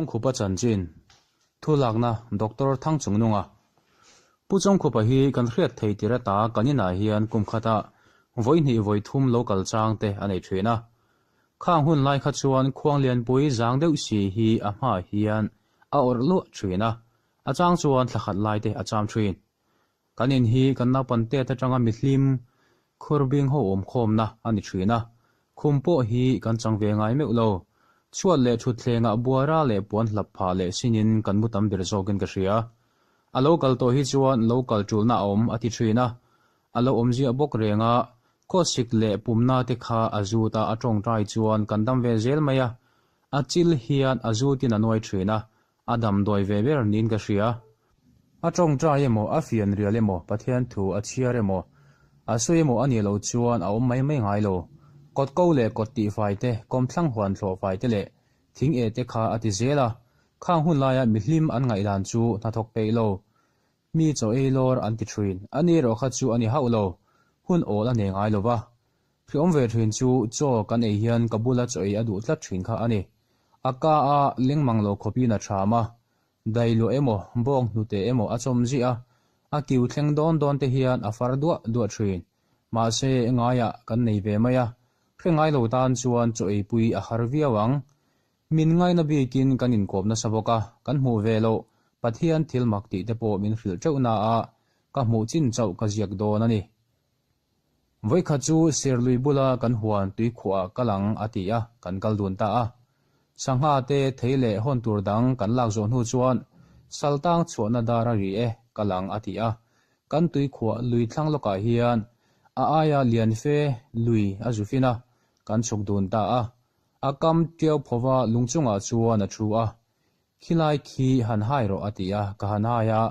Chawngkhupa chanchin, Thu lakna Doctor Thangchungnunga. Pu Chawngkhupa hi kan hriat thei tir ata kan inah hian kum khatah vawi hnih vawi thum lo kal chang te a nei thin a. Khang hun lai kha chuan Khuanglianpui zang deuh si hi a hmaah hian a awrh luah thin a, a chang chuan thla khat lai te a cham thin. Kan in hi kan naupan tet atanga mihlim khur bing ho awm khawmna a ni thin a, khum pawh hi kan chang ve ngai meuh lo. Chhuat leh thutthlengah buara leh puan hlap phah leh sinin kan mu tam ber zawkin ka hria. A lo kal tawh hi chuan lo kal tulna a awm a ti thin a, a lo awm ziah bawk reng a, khawsik leh pumna te kha a zut a, a tawngtai chuan kan dam ve zel mai a, a chil hian a zutin a nuai thin a, A damdawi ve ber niin ka hria. A tawngtai emaw, a fian rial emaw, Pathian thu a chhiar emaw, a sawi emaw a nih loh chuan a awm mai mai ngai lo. Kawt ko leh kawt tihfai te, kawmthlang huan thlawhfai te leh thing eh te kha a ti zel a. Khang hun laia mihlim an ngaihdan chu hnathawk peih lo. Mi chaw ei lawr an ti thin. A ni erawh kha chu a ni hauh lo. Hun awl a nei ngai lo va. Hriawm ve thin chu chaw kan ei hian ka bula chaw ei a duh tlat thin kha a ni. A ka a leng mang lo khawpin a tham a, dailuah emaw, bawng hnute emaw a chawm ziah a, a kiu thleng dawn dawn te hian a far duah duah thin. Mahse, ngaiah kan nei ve mai a, hre ngai lo tan chuan chaw eipui a har viau ang. Min ngaina bikin kan inkawp nasa bawk a, kan hmuh ve loh Pathian thil mak tih te pawh min hrilh teuh na a, ka hmuh chin chauh ka ziak dawn a ni. Vawikhat chu Serlui bula kan huan tuikhuah kal ang a ti a, kan kal dun ta a. Sangha te thei leh hawn tur dang kan lak zawh hnu chuan Saltang chhuahna dar a ri e, kal ang a ti a. Kan tuikhuah lui thlang lawkah hian a aia lian fe lui a zu fin a, kan chhuk dun ta a. A kam tiau phova lung chungah chuan a thu a, Khilai khi han hai rawh a ti a, ka han hai a,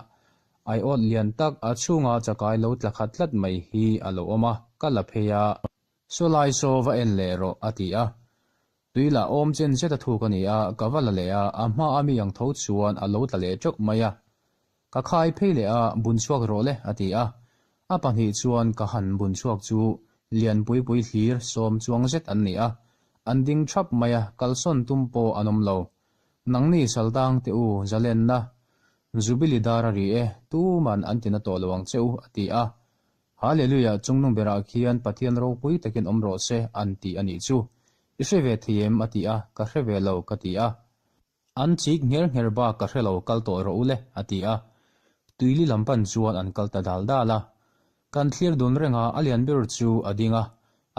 aiawt lian tak a chhunga chakai lo tla khat tlat mai hi a lo awm a, ka la phei a. Saw lai saw va en leh rawh a ti a, tui lah awm chen zet a thuk a ni a, ka va la leh a, a hma a mi ang tho chuan a lo tla leh teuh mai a. Ka khai phei leh a, bun chhuak rawh le a ti a, a pahnih chuan ka han bun chhuak chu lian pui pui hlir sawm chuang zet an ni a, an ding thap mai a, kalsawn tum pawh an awm lo. Nangni Saldang te u zalenna Jubili dar a ri e, tuman an tina tawh lo ang che u, a ti a. Hallelujah, chungnung berah khian Pathian ropui takin awm rawh se, an ti a nih chu. I hre ve thei em? a ti a, ka hre ve lo, ka ti a. An chik ngher ngher bak ka hre lo, kal tawh rawh u le, a ti a. Tuili lam pan chuan an kal ta dal dal a. Kan thlir dun reng a, a lian ber chu a ding a,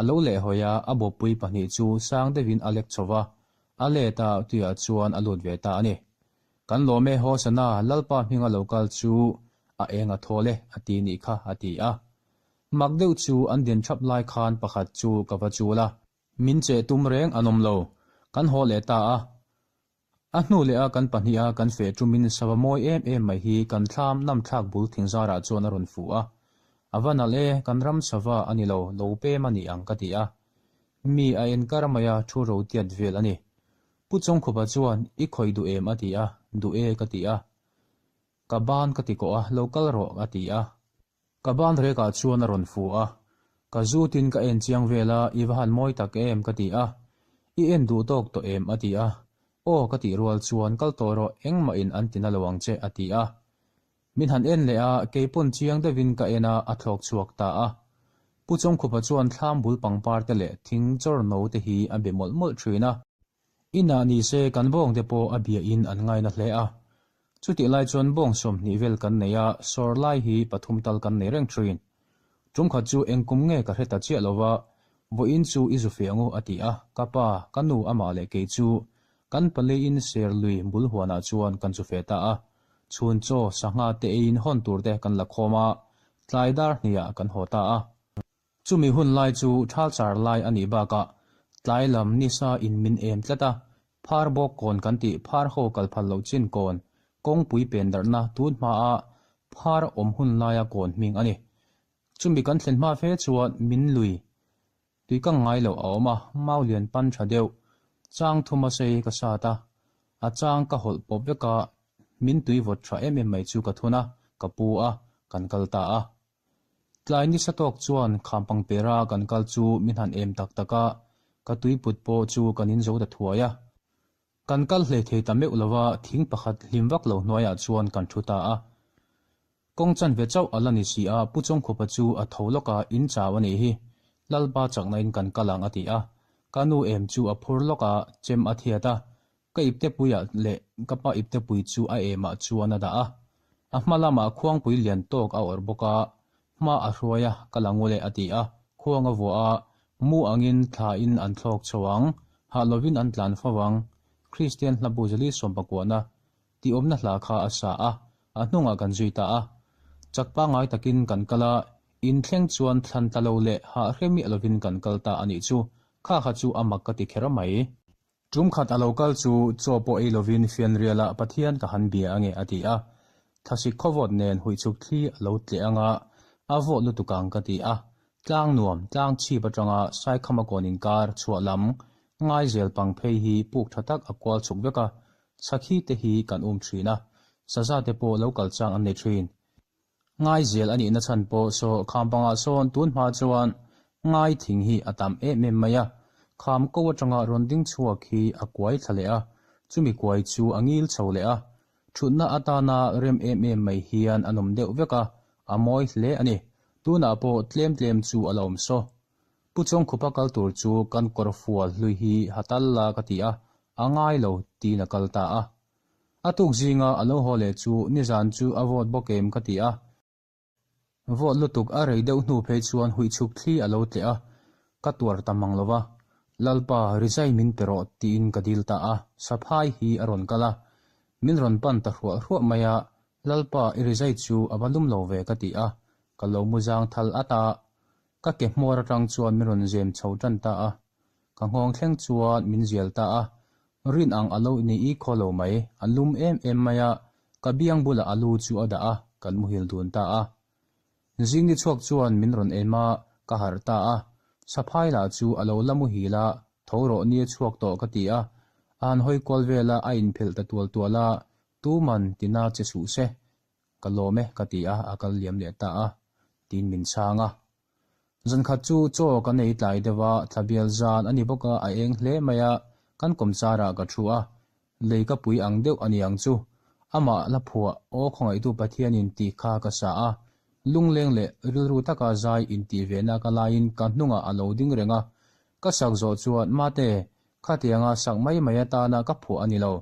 a lo lehhawi a, a bawppui pahnih chu sang deuhin a lek chho va, A let a, tuiah chuan a lut ve ta a ni. Kan lawm e, Hosana, Lalpa hminga lo kal chu a eng a thawl e, a ti nih kha, a ti a. Mak deuh chu an din thap lai khan pakhat chu ka va chul a. Min cheh tum reng an awm lo. Kan haw leh ta a. A hnu leh a kan pahniha kan feh tumin sava mawi em em mai hi kan thlam namthlak bul thingzarah chuan a rawn fuh a. A va nalh e, kan ram sava a ni lo, lo pem a ni ang ka ti a. Mi a en kar mai a, thu ro tiat vel a ni. Pu Chawngkhupa chuan, I khawih duh em? a ti a, Duh e ka ti a. Ka ban ka ti kawh a, lo kal rawh a ti a. Ka ban rekah chuan a rawn fu a, ka zutin ka en chiang vel a, I va han mawi tak em? ka ti a. I en duh tawk tawh em? a ti a. Aw ka tih rual chuan, Kal tawh rawh, engmahin an ti na lo ang che a ti a. Min han en leh a, kei pawn chiang deuhin ka en a, a thlawk chhuak ta a. Pu Chawngkhupa chuan thlam bul pangpar te leh thing chawr no te hi a be mawlh mawlh thin a. Inah ni se kan bawng te pawh a bia in an ngaina hle a. Chutih lai chuan bawng 20 vel kan nei a, sawr lai hi pathum tal kan nei reng thin. Tum khat chu eng kum nge ka hre ta chiah lo va, vawiin chu i zu fe angu a ti a, ka pa, ka nu amah leh kei chu kan paliin ser lui bul huanah chuan kan zu fe ta a. Chhun chaw, sangha te eiin hawn tur te kan la khawm a, tlai dar hniah kan haw ta a. Chumi hun lai chu thal char lai a nih bakah tlai lam nisa in min em tlat a, phar bawk kawn kan tih phar ho kal phal loh chin kawn, kawngpui pen darhna tun hmaa phar awm hun laia kawn hming a ni. Chumi kan thlen hma fe chuan min lui Tui ka ngai loh a awm a, mau lian pan tha deuh. Chang thuma sei ka sat a, a chang ka hawlh pawp vek a, min tui vawt tha em em mai chu ka thun a, ka pu a, kan kal ta a. Tlai nisa tawk chuan khampang pera kan kal chu min han em tak tak a, ka tui put pawh chu kan in zo ta thuai a. Kan kal hlei thei ta meuh lo va, thing pakhat hlim vak lo hnuaiah chuan kan thu ta a. Kawng chanve chauh a la ni si a, Pu Chawngkhupa chu a tho lawk a, In chau a nih hi, Lalpa chakna in kan kal ang a ti a. Ka nu em chu a phur lawk a, chem a thiat a, ka iptepuiah leh ka pa iptepui chu a emah chuan a dah a. A hma lamah khuangpui lian tawk a awrh bawk a, hma a hruai a, ka la ngu leh a ti a, khuang a vuah a, mu angin thla in an thlawk chho ang, hah lovin an tlan fo ang, Kristian hlabu zali sawmpakuahna tihawmna hla kha a sa a, a hnungah kan zui ta a. Chak pangngai takin kan kal a, in thleng chuan thlan tla lo leh hah hre miah lovin kan kal ta a nih chu, kha kha chu a mak ka ti kher mai. Tum khat a lo kal chu chaw pawh ei lovin fianrialah Pathian ka han bia ange a ti a. Thlasik khawvawt nen huihchhuk thli a lo tleh anga a vawt lutuk ang ka ti a. Tlang nuam, tlang chhip atanga Saikhama kawn inkar chhuah lam ngaizel pang phei hi puk tha tak a kual chhuk vek a, sakhi te hi kan um thin a, saza te pawh lo kal chang an nei thin. Ngaizel a nihna chhan pawh saw kham pangah sawn tun hma chuan ngai thing hi a tam em em mai a, kham ko atanga rawn ding chhuak hi a kuai thla leh a, chumi kuai chu a ngil chho leh a, thutna atana rem em em mai hian a nawm deuh vek a, a mawi hle a ni. Tunah pawh tlem tlem chu a la awm saw. Pu Chawngkhupa kal tur chu kan kawr fual hlui hi ha tal la ka ti a, a ngai lo tiin a kal ta a. A tuk zinga a lo haw leh chu nizan chu a vawt bawk em ka ti a. Vawt lutuk a rei deuh hnu phei chuan huihchhuk thli a lo tleh a, ka tuar ta mang lo va. Lalpa, rizai min pe rawh tiin ka dil ta a, saphai hi a rawn kal a. Min rawn pan ta hruah hruah mai a, Lalpa, i rizai chu a va lum lo ve ka ti a, ka lo mu zang thal at a. Ka ke hmawr atang chuan min rawn zem chho tan ta a, ka nghawng thleng chuan min zial ta a, rin ang a lo ni i khaw lo mai, a lum em em mai a, ka biang bulah a lu chu a dah a, kan muhil dun ta a. Zing ni chhuak chuan min rawn em a, ka harh ta a, saphai lah chu a lo la muhil a, tho rawh ni a chhuak tawh ka ti a, a han hawi kual vel a, a inphelh ta tual tual a, tuman tina che suh se, Ka lawm e ka ti a, a kal liam leh ta a, tiin min chhang a. Zankhat chu chaw kan ei tlai deuh a, thlabial zan a ni bawk a, a eng hle mai a, kan kawmchar ah ka thu a, lei ka pui ang deuh a ni ang chu. Amah la phuah aw khawngaihtu Pathianin tih kha ka sa a, lungleng leh rilru taka zai intih vehna ka laiin ka hnungah a lo ding reng a, ka sak zawh chuan Mate, khatianga sak mai mai atana ka phuah a ni lo,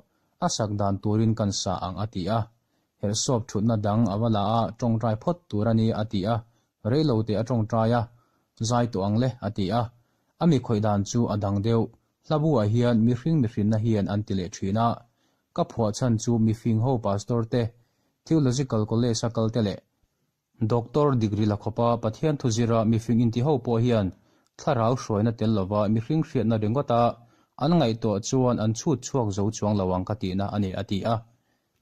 a sak dan turin kan sa ang a ti a. Herhsawp thutna dang a va la a, tawngtai phawt tur a ni a ti a, reilo teh a tawngtai a, zai tawh ang le a ti a. A mi khawih dan chu a dang deuh, hlabu-ah hian mihring mihrinna hian an ti leh thin a. Ka phuah chhan chu mifing ho pastor te, Theological College-a kal te leh Doctor degree la khawpa Pathian thu zira mifing inti ho pawh hian thlarau hruaina tel lova mihring hriatna ringawta an ngaihtuah chuan an chhut chhuak zo chuang lo ang ka tihna a ni a ti a.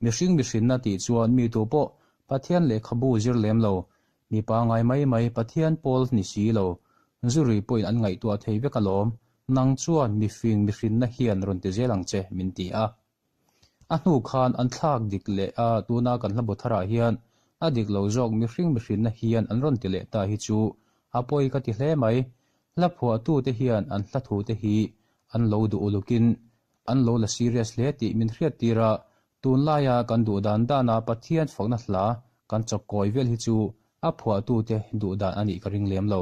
Mihring mihrinna tih chuan mi tu pawh Pathian lehkhabu zir lem lo, mi pangai mai mai Pathian pawl ni si lo, zurui pawhin an ngaihtuah thei vek alawm, nang chuan mifing mihrinna hian rawn ti zel ang che min ti a. A hnu khan an thlak dik leh a, tuna kan hla bu tharah hian a dik lo zawk mihring mihrinna hian an rawn ti leh ta hi chu a pawi ka ti hle mai. Hla phuahtute hian an hla thute hi an lo duh ulukin an lo la serious hle tih min hriattir a, tunlaia kan duh dan dana Pathian fakna hla kan chawkkawi vel hi chu a phuahtute duh dan a nih ka ring lem lo.